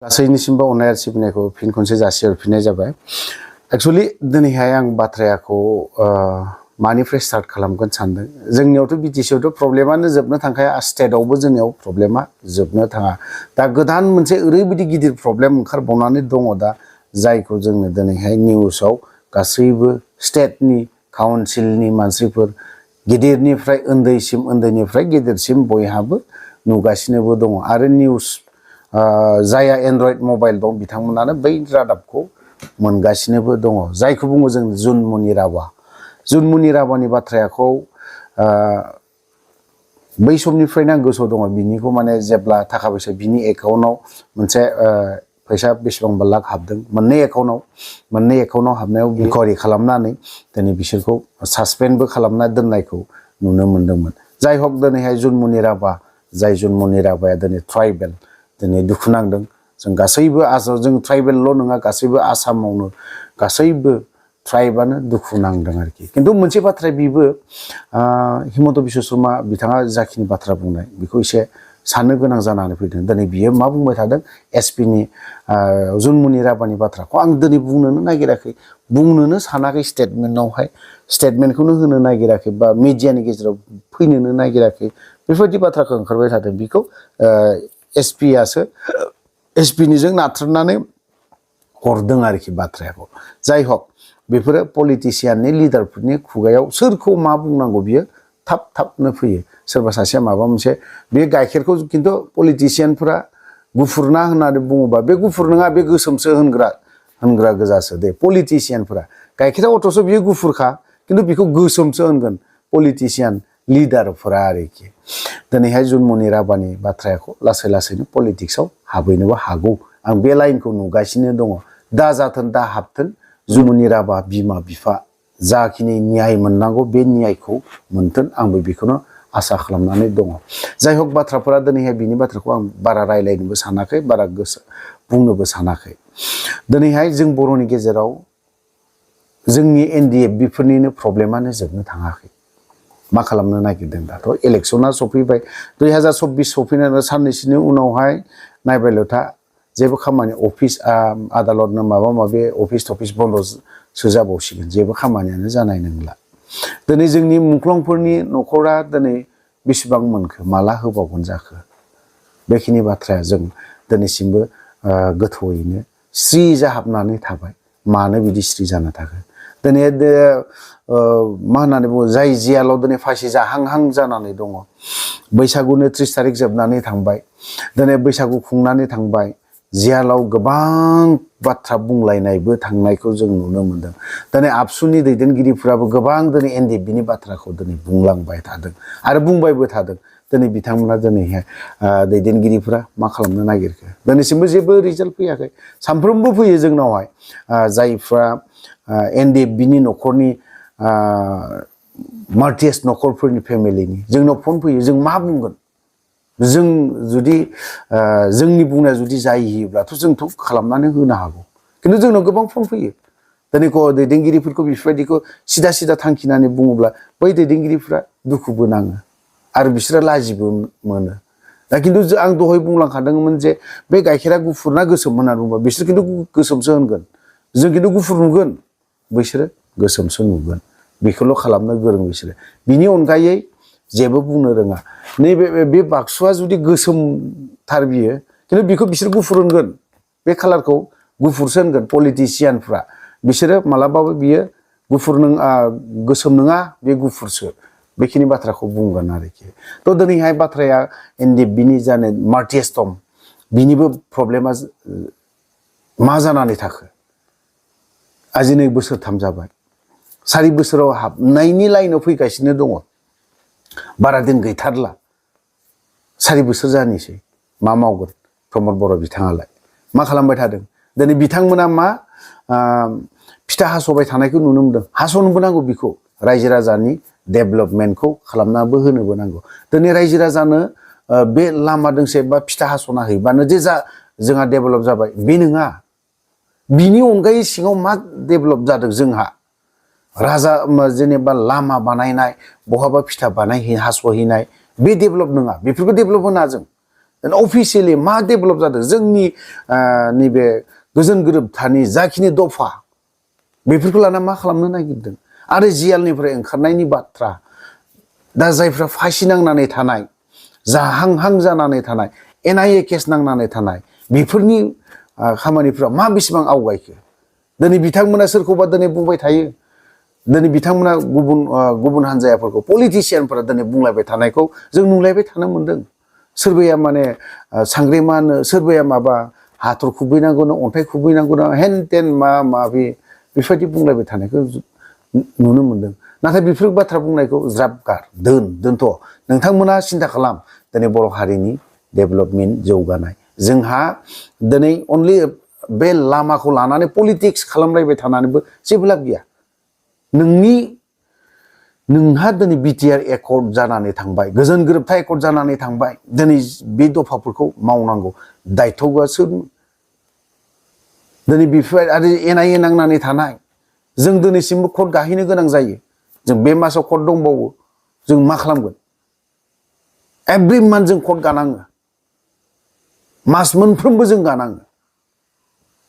गासैनिसिमबो अननाय आरो सिबिनायखौ फिन खनसे जासिहरफिननाय जाबाय। एक्चुअली दिनैहाय आं बाथ्राखौ मानिफ्राय स्टार्ट खालामगोन सानदों। जोंनियावथ' बिटिसिआवथ' प्रब्लेमानो जोबनो थांखाया, स्टेटआवबो जोंनियाव प्रब्लेमा जोबनो थाङा। दा गोदान मोनसे ओरैबायदि गिदिर प्रब्लेम ओंखारबावनानै दङ दा, जायखौ जोंनो दिनैहाय निउसाव गासैबो स्टेटनि काउन्सिलनि मानसिफोर गिदिरनिफ्राय उन्दैसिम, उन्दैनिफ्राय गिदिरसिम बयहाबो नुगासिनोबो दङ। आरो निउस जायहा एन्ड्रइड मबाइल दं बिथांमोनानो बै रादाबखौ मोनगासिनोबो दङ। जायखौ बुङो जों जुनमुनि रावा। जुनमुनि रावानि बाथ्राखौ बै समनिफ्रायनो आं गोसोआव दङ। बिनिखौ माने जेब्ला थाखा फैसा बिनि एकाउन्टाव मोनसे फैसा बेसेबांबा लाख हाबदों मोननै एकाउन्टाव हाबनायाव इनकुवारि खालामनानै दिनै बिसोरखौ सासपेन्डबो खालामना दोननायखौ नुनो मोन्दोंमोन। जाय हक दिनैहाय जुनमुनि रावा, जाय जुनमुनि रावाया दिनै ट्राइबेल, दिनै दुखु नांदों। जों गासैबो जों ट्राइबेलल' नङा, गासैबो आसामावनो गासैबो ट्राइबानो दुखु नांदों आरोखि। खिन्थु मोनसे बाथ्रा बिबो हिमन्त बिश्व शर्मा बिथाङा जाखिनि बाथ्रा बुंनाय बेखौ एसे साननो गोनां जानानै फैदों। दिनै बियो मा बुंबाय थादों, एसपिनि जुनमुनि रावानि बाथ्राखौ आं दिनै बुंनोनो नागिराखै, बुंनोनो सानाखै, स्टेटमेन्टखौनो होनो नागिराखै, बा मिडियानि गेजेराव फैनोनो नागिराखै। बेफोरबायदि बाथ्राखौ ओंखारबाय थादों। बेखौ एसपिनिजों नाथ्रोदनानै हरदों आरोखि बाथ्राखौ। जाय हक बेफोरो पलिटिसियाननि लिडारफोरनि खुगायाव सोरखौ मा बुंनांगौ बियो थाबनो फैयो। सोरबा सासेया माबा मोनसे, बे गाइखेरखौ खिन्थु पलिटिसियानफोरा गुफुर ना होननानै बुङोबा बे गुफुर नङा, बे गोसोमसो होनग्रा गोजासो दे पलिटिसियानफोरा। गाइखेरा अथ'स' बियो गुफुरखा, खिन्थु बेखौ गोसोमसो होनगोन पलिटिसियान लिडारफोरा आरोखि। दिनैहाय जुनमुनि रावानि बाथ्राखौ लासै लासैनो पलिटिक्सआव हाबहैनोबो हागौ। आं बे लाइनखौ नुगासिनो दङ। दा जाथों, दा हाबथों, जुनमुनि रावा बिमा बिफा जाखिनि न्याय मोननांगौ बे न्यायखौ मोनथों, आंबो बेखौनो आसा खालामनानै दङ। जाय हक बाथ्राफोरा दिनैहाय बिनि बाथ्राखौ आं बारा रायलायनोबो सानाखै, बारा बुंनोबो सानाखै। दिनैहाय जों बर'नि गेजेराव जोंनि NDA बेफोरनिनो प्रब्लेमानो जोबनो थाङाखै। मा खालामनो नागिरदों? दाथ' इलेक्सना सफैबाय, 2024 सफैनानै साननैसोनि उनावहाय नायबायल' था, जेबो खामानि, अफिस आदालतनो माबा माबि अफिस थफिस बन्द'सो जाबावसिगोन, जेबो खामानियानो जानाय नंला। दिनै जोंनि मुंख्लंफोरनि न'खरा दिनै बेसेबां मोनखो, माला होबावगोन जाखो? बेखिनि बाथ्राया जों दिनैसिमबो गोथौयैनो स्रि जाहाबनानै थाबाय। मानो बिदि स्रि जाना थाखो? दिनै मा होननानै बुङो, जाय जियालाव दिनै फासि जाहांहां जानानै दङ। बैसागुनो 30 थारिख जोबनानै थांबाय, दिनै बैसागु खुंनानै थांबाय, जियालाव गोबां बाथ्रा बुंलायनायबो थांनायखौ जों नुनो मोनदों। दिनै आबसुनि दैदेनगिरिफोराबो गोबां दिनै NDFBनि बाथ्राखौ दिनै बुंलांबाय थादों आरो बुंबायबो थादों। दिनै बिथांमोना दिनैहाय दैदेनगिरिफोरा मा खालामनो नागिरखो? दिनैसिमबो जेबो रिजाल्ट फैयाखै। सानफ्रोमबो फैयो जोंनावहाय जायफ्रा NDFBनि न'खरनि मार्टियास न'खरफोरनि फेमिलिनि जोंनाव फन फैयो। जों मा बुंगोन? जों जुदि जोंनि बुंनाया जुदि जायोब्लाथ' जोंथ' खालामनानै होनो हागौ, खिन्थु जोंनाव गोबां फन फैयो। दिनै दैदेनगिरिफोरखौ बेफोरबायदिखौ सिदा थांखिनानै बुङोब्ला बै दैदेनगिरिफ्रा दुखुबो नाङो आरो बिसोरो लाजिबो मोनो। दा खिन्थु आं दहाय बुंलांखादोंमोन जे बे गाइखेरा गुफुर ना गोसोम होननानै बुंबा बिसोर खिन्थु गोसोमसो होनगोन, जों खिन्थु गुफुर नुगोन, बिसोरो गोसोमसो नुगोन। बेखौल' खालामनो गोरों बिसोरो, बिनि अनगायै जेबो बुंनो रोङा। नैबे बाक्सुआ जुदि गोसोमथार बियो, खिन्थु बेखौ बिसोर गुफुर होनगोन, बे कालारखौ गुफुरसो होनगोन पलिटिसियानफ्रा। बिसोरो मालाबाबो बियो गुफुर नङा, गोसोम नङा, बे गुफुरसो, बेखिनि बाथ्राखौ बुंगोन आरोखि। थ' दिनैहाय बाथ्राया NDFBनि जानो मार्टियास दं, बिनिबो प्रब्लेमा मा जानानै थाखो? आजि 2 बोसोरथाम जाबाय, 4 बोसोराव हाबनायनि लाइनाव फैगासिनो दङ। बारा दिन गैथारला, 4 बोसोर जानोसै। मा मावगोन प्रमद बर' बिथाङालाय? मा खालामबाय थादों? दिनै बिथांमोना मा फिथा हास'बाय थानायखौ नुनो मोनदों। हास'नोबो नांगौ, बेखौ रायजो राजानि डेभेलपमेन्टखौ खालामनाबो होनोबो नांगौ। दिनै रायजो राजानो बे लामा दोंसे बा फिथा हास'ना हैबानो जे जोंहा डेभेलप जाबाय, बे नङा। बिनि अनगायै सिङाव मा डेभेलप जादों जोंहा? राजा जेनेबा लामा बानायनाय, बहाबा फिथा हास'हैनाय, बे डेभेलप नङा। बेफोरखौ डेभेलप होना जों अफिसियेलि मा डेभेलप जादों जोंनि नैबे गोजोन गोरोबथानि जाखिनि दफा बेफोरखौ लाना मा खालामनो नागिरदों आरो जियालनिफ्राय ओंखारनायनि बाथ्रा दा जायफ्रा फासि नांनानै थानाय जाहांहां जानानै थानाय NIA केस नांनानै थानाय बेफोरनि खामानिफ्रा मा बेसेबां आवगायखो दिनै बिथांमोना सोरखौबा दिनै बुंबाय थायो दिनै बिथांमोना गुबुन हान्जायाफोरखौ पलिटिशियानफोरा दिनै बुंलायबाय थानायखौ जों नुलायबाय थानो मोनदों सोरबाया माने सांग्रेमानो सोरबाया माबा हाथर खुबैनांगौनो अन्थाइ खुबैनांगौनो हेन टेन माबि बेफोरबायदि बुंलायबाय थानायखौ नुनो मोनदों नाथाय बेफोर बाथ्रा बुंनायखौ ज्राब गार दोनथ' नोंथांमोना सिन्था खालाम दिनै बर' हारिनि डेभेलपमेन्ट जौगानाय जोंहा दिनै अनलि बे लामाखौ लानानै पलिटिक्स खालामलायबाय थानानैबो जेबो लाब गैया नोंहा दिनै BTR एकर्ड जानानै थांबाय गोजोन गोरोबथा एकर्ड जानानै थांबाय दिनै बे दफाफोरखौ मावनांगौ दायथ'आ सोर दिनै बेफोर आरो NIA नांनानै थानाय जों दिनैसिमबो कर्ट गाहैनो गोनां जायो जों बे मासाव कर्ट दंबावो जों मा खालामगोन एभ्रि मान्थ जों कर्ट गानाङो मास मोनफ्रोमबो जों गानाङो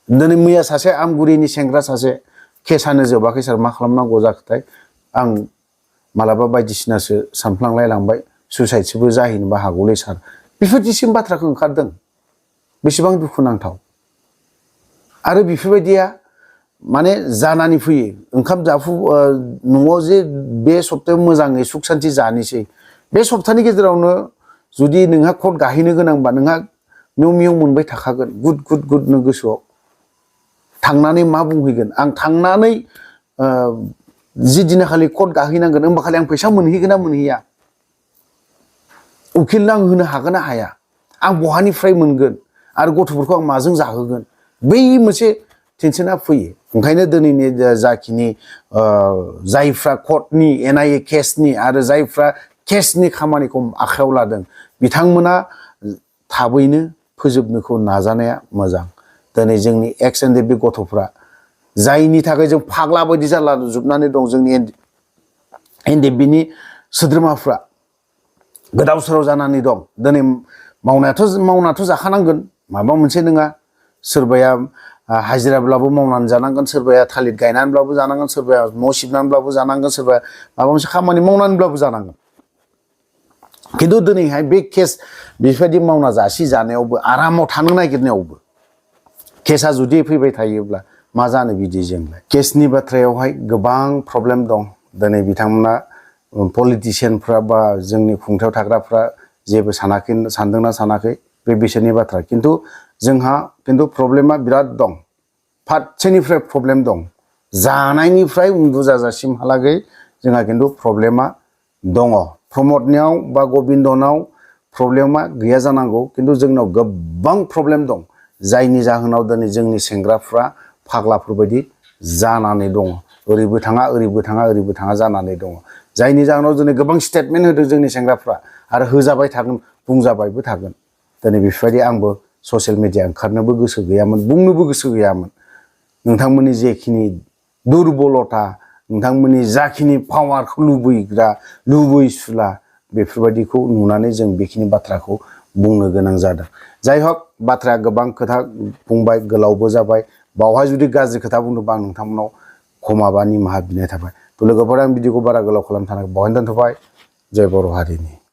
दिनै मैया सासे आमगुरिनि सेंग्रा सासे केसानो जोबाखै सार मा खालामनांगौ जाखोथाय आं मालाबा बायदिसिनासो सानफ्लांलाय लांबाय सुइसाइडसोबो जाहैनोबो हागौलै सार बेफोरबायदिसिम बाथ्राखौ ओंखारदों बेसेबां दुखुनांथाव आरो बेफोरबायदिया माने जानानै फैयो ओंखाम जाफु न'आव जे बे सप्तायाव मोजाङै सुख सान्ति जानोसै बे सप्तानि गेजेरावनो जुदि नोंहा कर्ट गाहैनो गोनांबा नोंहा मेव मेव मोनबाय थाखागोन गुद नों गोसोआव थांनानै मा बुंहैगोन आं थांनानै जि दिनाखालि कर्ट गाहैनांगोन होमबा खालि आं फैसा मोनहैगोन ना मोनहैया उकिलनो आं होनो हागोन ना हाया आं बहानिफ्राय मोनगोन आरो गथ'फोरखौ आं माजों जाहोगोन बै मोनसे टेनसना फैयो ओंखायनो दिनैनि जाखिनि जायफ्रा कर्टनि NIA केसनि आरो जायफ्रा केसनि खामानिखौ आखायाव लादों बिथांमोना थाबैनो फोजोबनोखौ नाजानाया मोजां दिनै जोंनि एक्स एन्ड बे गथ'फ्रा जायनि थाखाय जों फाग्ला बायदि जालाजोबनानै दं जोंनि NDFBनि सोद्रोमाफ्रा गोदाव सोराव जानानै दं दिनै मावनाथ' जाखानांगोन माबा मोनसे नङा सोरबाया हाजिराब्लाबो मावनानै जानांगोन सोरबाया थालिर गायनानैब्लाबो जानांगोन सोरबाया न' सिबनानैब्लाबो जानांगोन सोरबाया माबा मोनसे खामानि मावनानैब्लाबो जानांगोन खिन्थु दिनैहाय बे केस बेफोरबायदि मावना जासि जानायावबो आरामाव थानो नागिरनायावबो केसा जुदि फैबाय थायोब्ला मा जानो बिदिजोंलाय केसनि बाथ्रायावहाय गोबां प्रब्लेम दं दिनै बिथांमोना पलिटिशियानफ्रा बा जोंनि खुंथायाव थाग्राफ्रा जेबो सानदोंना सानाखै बे बिसोरनि बाथ्रा खिन्थु जोंहा प्रब्लेमा बिराद दं फारसेनिफ्राय प्रब्लेम दं जानायनिफ्राय उन्दुजाजासिमहालागै जोंहा खिन्थु प्रब्लेमा दङ प्रमदनियाव बा गबिन्दनाव प्रब्लेमा गैया जानांगौ खिन्थु जोंनाव गोबां प्रब्लेम दं जायनि जाहोनाव दिनै जोंनि सेंग्राफ्रा फाग्लाफोरबायदि जानानै दङ ओरैबो थाङा जानानै दङ जायनि जाहोनाव दिनै गोबां स्टेटमेन्ट होदों जोंनि सेंग्राफ्रा आरो होजाबाय थागोन बुंजाबायबो थागोन दिनै बेफोरबायदि आंबो ससियेल मिडिया ओंखारनोबो गोसो गैयामोन बुंनोबो गोसो गैयामोन नोंथांमोननि जेखिनि दुरबलता नोंथांमोननि जाखिनि पावारखौ लुबैसुला बेफोरबायदिखौ नुनानै जों बेखिनि बाथ्राखौ बुंनो गोनां जादों जाय हक बाथ्राया गोबां खोथा बुंबाय गोलावबो जाबाय बावहाय जुदि गाज्रि खोथा बुंदोंबा आं नोंथांमोनाव क्षमा निमाहा बिनाय थाबाय थ' लोगोफोर आं भिडिअखौ बारा गोलाव खालामनो थाखाय बावहायनो दोनथ'बाय जय बर' हारिनि।